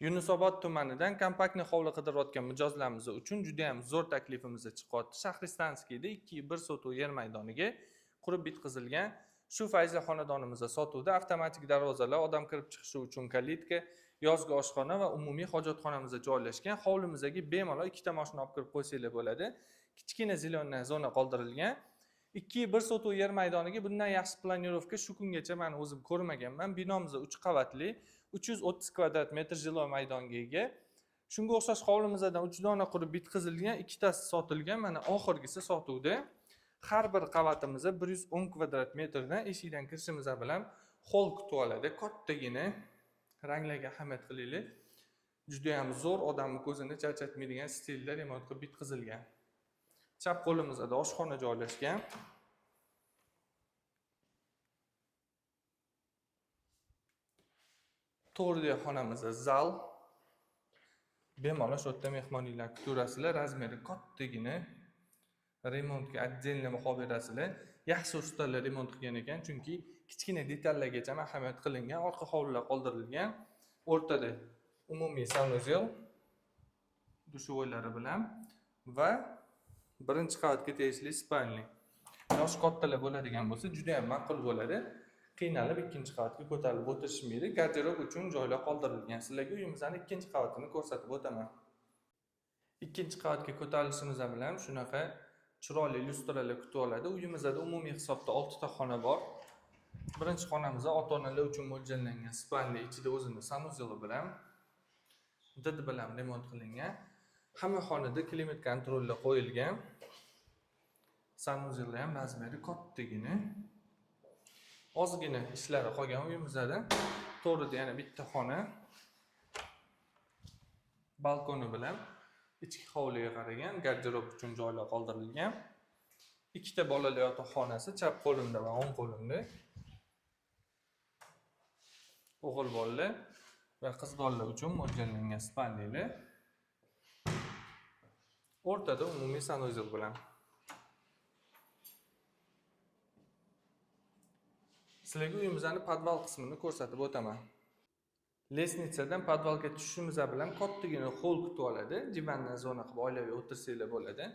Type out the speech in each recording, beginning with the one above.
Yunusobod tumanidan kompaktniy hovli qidirayotgan mijozlarimiz uchun juda ham zo'r taklifimiz chiqyapti. Shahristanskiyda 2,1 sotuv yer maydoniga qurib bitkazilgan shu fayzli xonadonimizda sotuvda avtomatik darvozalar, odam kirib chiqishi uchun kalitka, yozgi oshxona va umumiy hojatxonamizda joylashgan. Hovlimizga bemalol ikkita mashina olib kirib qo'ysanglar bo'ladi. Kichkina зеленая zona qoldirilgan. 2,1 sotuv yer maydoniga bundan yaxshi planirovka shu kungacha men o'zim ko'rmaganman. Binomiz 3 qavatli, 330 kvadrat metr жилой maydonga ega. Shunga o'xshash hovlimizdan 3 dona qurib bitkazilgan, ikkitasi sotilgan, mana oxirgisi sotuvda. Har bir qavatimizda 110 kvadrat metrdan eshikdan kirishimiz bilan hol kutib oladi. Kattagina ranglarga ahamiyat qilinglar. Juda ham zo'r, odamni ko'zini charchatmaydigan stilda remont qilib bitkazilgan. Chap qo'limizda oshxona joylashgan. To'g'ridagi xonamizda zal. Bemalol shu yerda mehmonliklar kutaverasizlar. Razmeri kattagina. Remontga отдельно baho berasizlar. Yaxshi ustalar remont qilgan ekan, chunki kichkina detallargacha ahamiyat qilingan, orqa hovlilar qoldirilgan. O'rtada umumiy sanuzel dushevoylari bilan va birinchi qavatga tegishli spalni. Yosh kattalar bo'ladigan bo'lsa, juda ham ma'qul bo'ladi. Qiynalib ikkinchi qavatga ko'tarilib o'tirishmaydi. Garderob uchun joylar qoldirilgan. Sizlarga uyimizning ikkinchi qavatini ko'rsatib o'taman. Ikkinchi qavatga ko'tarilishimiz bilan shunaqa chiroyli lyustralar kutib oladi. Uyimizda umumiy hisobda 6 ta xona bor. Birinchi xonamizda ota-onalar uchun mo'ljallangan spalni, ichida o'zini sanuzeli bilan, did bilan remont qilingan. Hamma xonada klimat kontrolli qo'yilgan. Sanuzeli ham razmeri kattagina. Ozgina ishlari qolgan uyimizda. To'g'rida yana bitta xona. Balkoni bilan ichki hovliga qaragan, garderob uchun joylar qoldirilgan. Ikkita bolalar yotoqxonasi chap qo'limda va o'ng qo'limda. O'g'il bolalar va qiz bolalar uchun mo'ljallangan spalnilar. O'rtada umumiy sanuzel bilan. Sizlarga uyimizning podval qismini ko'rsatib o'taman. Lestnitsadan podvalga tushishimiz bilan kattagina hol kutib oladi. Divandan zona qilib oilaviy o'tirsanglar bo'ladi.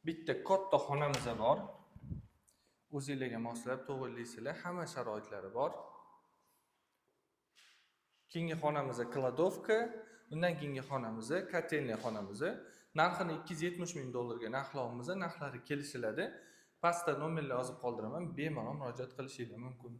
Bitta katta xonamiz bor. O'zingizlarga moslab to'g'rilaysizlar, hamma sharoitlari bor. Keyingi xonamiz kladovka, undan keyingi xonamiz kotelniy xonamiz. Narxini 270 ming dollarga narxlayapmiz, narxlari kelishiladi. Pastda nomerlar yozib qoldiraman, bemalol murojaat qilishingiz mumkin.